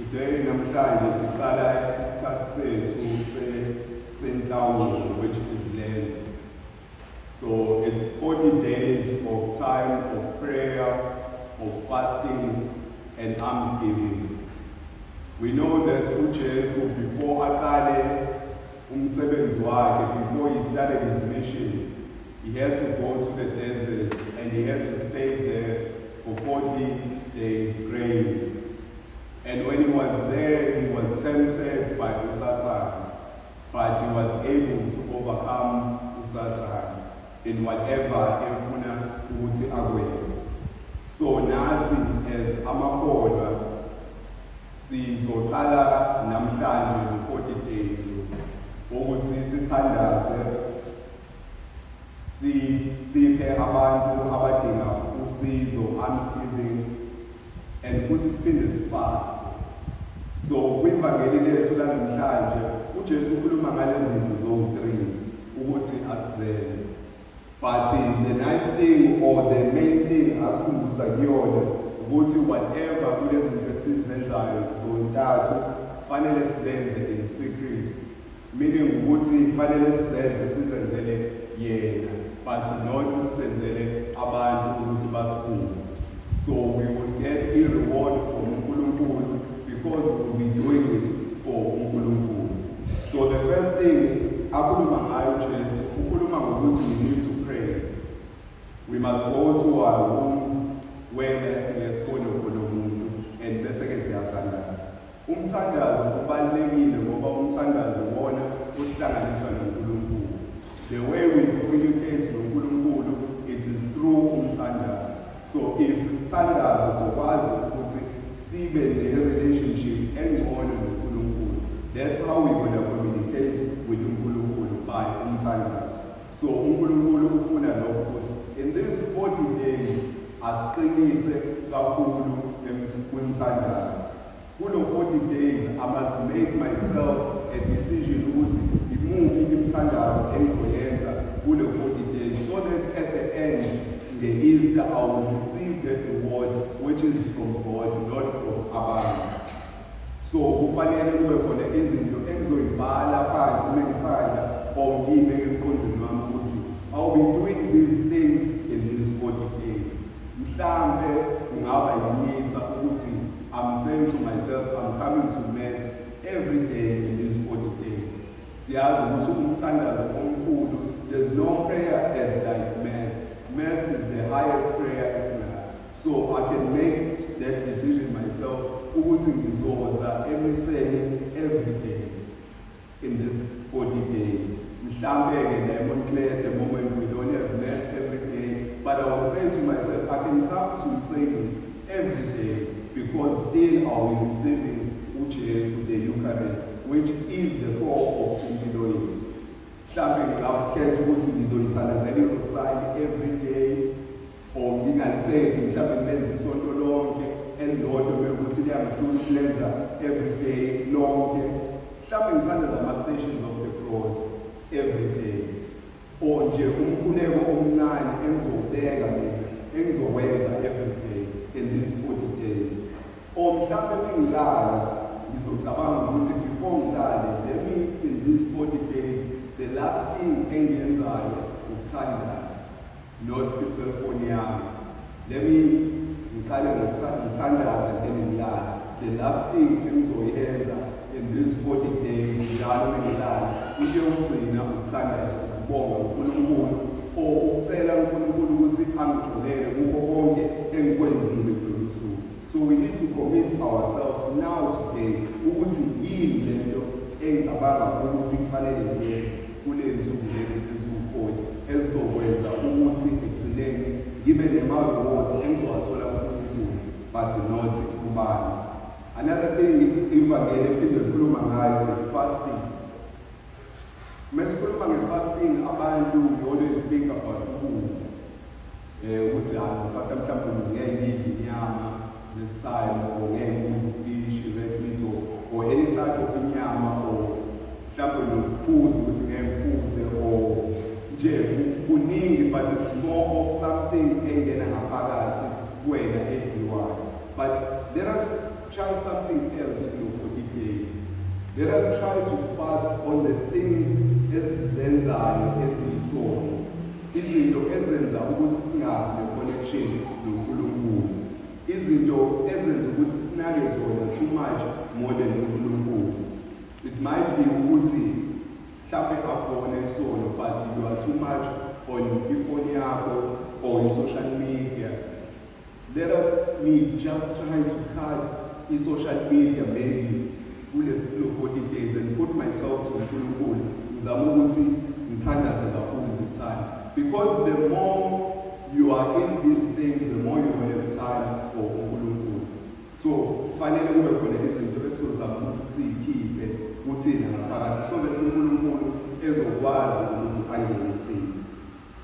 Today, namhlanje, siqala isikhathi sethu senhlawulo, which is Lent. So it's 40 days of time of prayer, of fasting and almsgiving. We know that uJesu, before aqale umsebenzi wakhe, before he started his mission, he had to go to the desert and he had to stay there for 40 days praying. And when he was there, he was tempted by Satan, but he was able to overcome uSatan in whatever efuna ukuthi akwenze. So nathi as amakholwa sizoqala namhlanje no 40 days lo ukuthi sithandaze, siphe abantu abadinga usizo, almsgiving, and futhi siphinde sifast. So kwivangeli lethu lanamhlanje uJesu ukhuluma ngalezi zinto zowu-3 ukuthi asizenze, but the nice thing or the main thing asikhumbuza kuyona ukuthi whatever kulezi zinto esizenzayo zontathu fanele sizenze in secret, meaning ukuthi fanele sizenze sizenzele yena but not sizenzele abantu ukuthi basibuke. So we will get a reward from uNkulunkulu because we will be doing it for uNkulunkulu. So the first thing akhuluma ngayo uJesu, ukhuluma ngokuthi we need to pray. We must go to our rooms where esingeke sibone khona umuntu and bese-ke siyathandaza. Umthandazo ubalulekile ngoba umthandazo wona usihlanganisa noNkulunkulu. The way we communicate noNkulunkulu, it is through umthandazo. So if sithandaza, sokwazi ukuthi sibe ne-relationship engcono noNkulunkulu. That's how we're going to communicate with uNkulunkulu, by umthandazo. So uNkulunkulu ufuna lokho, ukuthi in these 40 days asiqinise kakhulu kwimthandazo. Kulo 40 days I must make myself a decision ukuthi imuphi imithandazo engizoyenza kulo 40 days, so that at the end, nge-Easter, I will receive that reward which is from God, not from abantu. So kufanele kube khona izinto engizoyibhala phansi mengithanda or ngiyibeke emqondweni wami ukuthi I will be doing these things in these 40 days. Mhlambe kungaba yimisa, ukuthi I'm saying to myself, I'm coming to mass every day in these 40 days. Siyazi ukuthi umthandazo omkhulu, there's no prayer as like mass. Mass is the highest prayer esinayo. So I can make that decision myself ukuthi ngizoza emiseni every day in this 40 days. Mhlambe-ke la eMontclair at the moment we don't have mass every day, but I would say to myself I can come to service every day because still I will be receiving uJesu, the Eucharist, which is the core of impilo yethu. Mhlambe ngingakhetha ukuthi ngizoyithandazela irosari every day or ngingaliqedi, mhlambe ngilenze isonto lonke elilodwa bekuthi liyangihlula ukulenza every day lonke. Mhlambe ngithandaza ama-stations of the cross every day or nje umkhuleko omncane engizowubeka mina engizowenza every day in these 40 days. Or mhlambe mengilala ngizocabanga ukuthi before ngilale, let me, in these 40 days, the last thing engiyenzayo ukuthandaza, not i-cellphone yami. Let me ngiqale ngithandaze then ngilale. The last thing engizoyenza in these 40 days, njalo mengilala, into yokugcina ukuthandaza, ukubonga uNkulunkulu or ukucela uNkulunkulu ukuthi angixolele kukho konke engikwenzile kulolu suku. So we need to commit ourselves now, today, ukuthi yini lento engicabanga ukuthi kufanele ngiyenze kule nsuku lezi eziwu-40 ezizokwenza ukuthi ekugcineni ngibe nema-rewards engizowathola kuNkulunkulu but not kubantu. Another thing ivangeli ephinde likhuluma ngayo, it's fasting. Mesikhuluma nge-fasting, abantu, we always think about ukudla, ukuthi hayi, fasta mhlawumbe ngeke ngidle inyama this time or ngeke ngidle fish, red meat or any type of inyama, or mhlawumbe nokuphuza, ukuthi ngeke ngiphuze or nje kuningi, but it's more of something engena ngaphakathi kuwena edliwayo. But let us try something else. Let us try to fast on the things esizenzayo eziyisono, izinto ezenza ukuthi singabi ne-connection noNkulunkulu, izinto ezenza ukuthi sinake zona too much more than uNkulunkulu. It might be ukuthi mhlampe akhona isono, but you are too much on ifoni yakho or i-social media. Let us me just try to cut i-social media maybe kulesi kulo 40 days and put myself to uNkulunkulu, ngizama ukuthi ngithandaze kakhulu this time, because the more you are in these things, the more you don't have time for uNkulunkulu. So fanele kube khona izinto esizozama ukuthi siyikhiphe kuthina ngaphakathi so that uNkulunkulu ezokwazi ukuthi angene kuthina.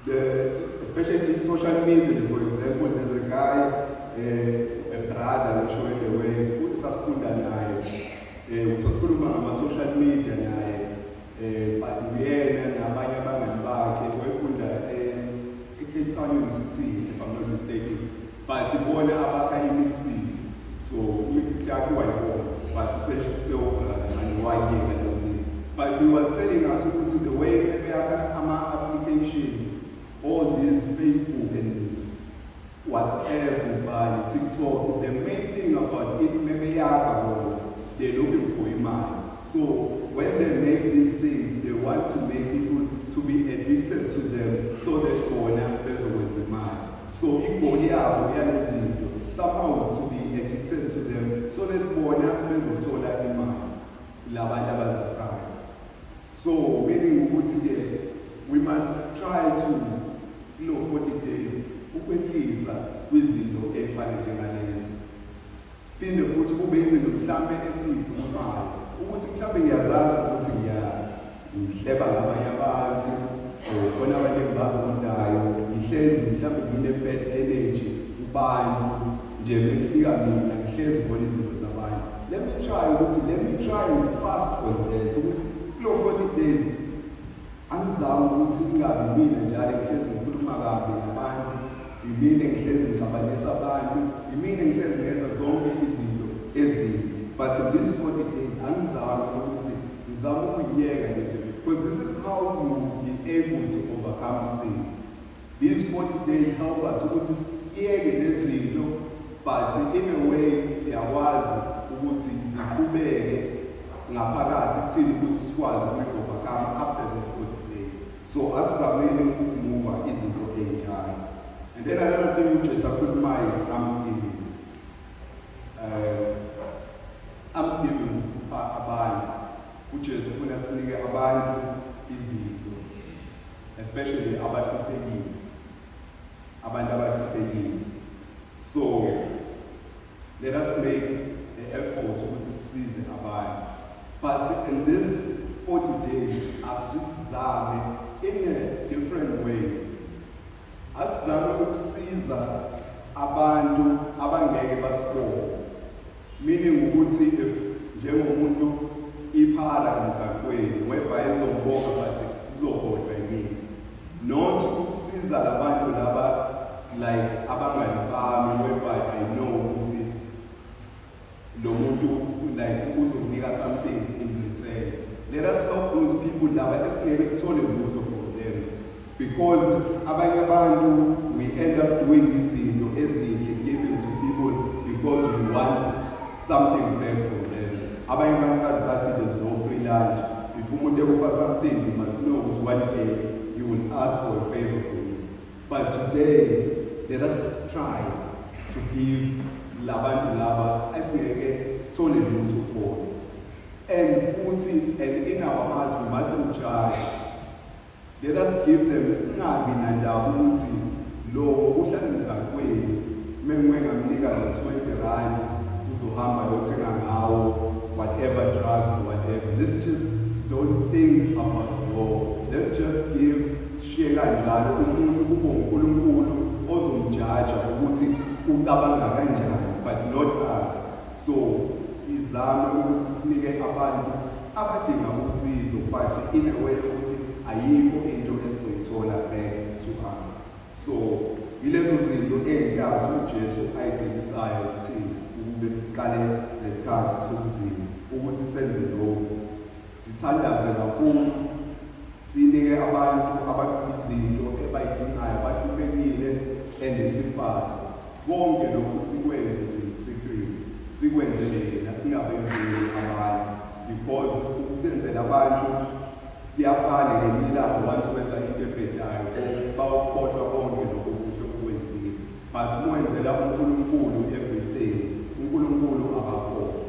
The especially in social media, for example, there's a guy, a brother ngisho in the way sasifunda naye, usasikhuluma ngama social media naye, but uyena nabanye abangani bakhe wayefunda e-Cape Town University, if I'm not mistaken, but ibona abakha i-Mixit. So i-Mixit yakhe wayibona, but usewubrother manje, wayiyeka lezo zinto. But he was telling us ukuthi the way bebeyakha ama-applications, all these Facebook and WhatsApp, ubani, TikTok, the main thing about it, mebeyakha bona, they're looking for imali. So when they make these things, they want to make people to be addicted to them so that bona bezokwenza imali. So i-goal yabo yalezi zinto somehow is to be addicted to them so that bona bezothola imali, labantu abazakhayo. So meaning ukuthi-ke we must try to kulo 40 days ukwehlisa kwizinto ey'fana njengalezo. Siphinde futhi kube izinto mhlampe esiyikhulumayo, ukuthi mhlampe ngiyazazi ukuthi ngihleba ngabanye abantu or khona abantu engibazondayo, ngihlezi mhlampe ngine-bad energy kubantu nje. Mekufika mina ngihlezi ngibona izinto zabantu. Let me try ukuthi let me try and fast on that, ukuthi kulo 40 days angizami ukuthi ingabi mina njalo ngihlezi ngikhuluma kabi ngabantu, yimina ngihlezi ngixabanisa abantu, yimina ngihlezi ngenza zonke izinto ezimbi. But in these 40 days angizami ukuthi ngizame ukuyiyeka lezi, because this is how you will be able to overcome sin. These 40 days help us ukuthi siyeke lezi zinto, but in a way siyakwazi ukuthi ziqhubeke ngaphakathi kuthini ukuthi sikwazi ukuyi-overcome after these 40 days. So asizameni ukumuva izinto ey'njalo. And then another thing uJesu akhulumayo, it's almsgiving. Almsgiving, ukupha abantu. UJesu ufuna sinike abantu izinto, especially abahluphekile, abantu abahluphekile. So let us make the effort ukuthi sisize abantu, but in this 40 days asizame in a different way. Asizame ukusiza abantu abangeke basibone, meaning ukuthi if njengomuntu iphara emgaqweni whereby ezombonga but uzokhohlwa yimina, not ukusiza labantu laba like abangani bami whereby I know ukuthi lo muntu like uzokunika something in return. Let us help those people laba esingeke sithole lutho from them, because abanye abantu, we end up doing izinto ezinhle, giving to people because we want something back from them. Abanye abantu bazi bathi there's no free lunch. If umuntu ekupha something, you must know ukuthi one day he will ask for a favor from you. But today let us try to give labantu laba esingeke sithole lutho kubona. And futhi, and in our hearts, we mustn't judge. Let us give them, singabi nandaba ukuthi lo uhlala emgaqweni, mengike ngamnika lo R20 uzohamba yothenga ngawo whatever drugs or whatever. Let's just don't think about lo. Let's just give, sishiye kanjalo. Umuntu kube uNkulunkulu ozomjaja ukuthi ucabanga kanjani, but not us. So sizame ukuthi sinike abantu abadinga usizo, but in a way ukuthi ayikho into esizoyithola back to us. So yilezo zinto ey'ntathu uJesu ayigcinisayo kuthina. Besiqale lesikhathi sokuzila ukuthi senze lokhu, sithandaze kakhulu, sinike abantu izinto ebayidingayo abahluphekile, and sifaste. Konke lokhu sikwenze in secret, sikwenzele yena, singabenzeli abantu, because ukubenzela abantu kuyafana ngelinye ilanga, once wenza into ebhedayo, bawukhohlwa konke lokho kuhle okwenzile. But uma wenzela uNkulunkulu everything, uNkulunkulu akakhohlwa,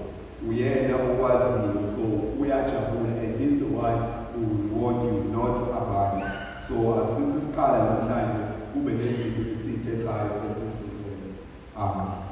uyena okwaziyo, so uyajabula, and he's the one who will reward you, not abantu. So asithi siqala namhlanje kube nezinto esiyikhethayo esizozenza. Amen.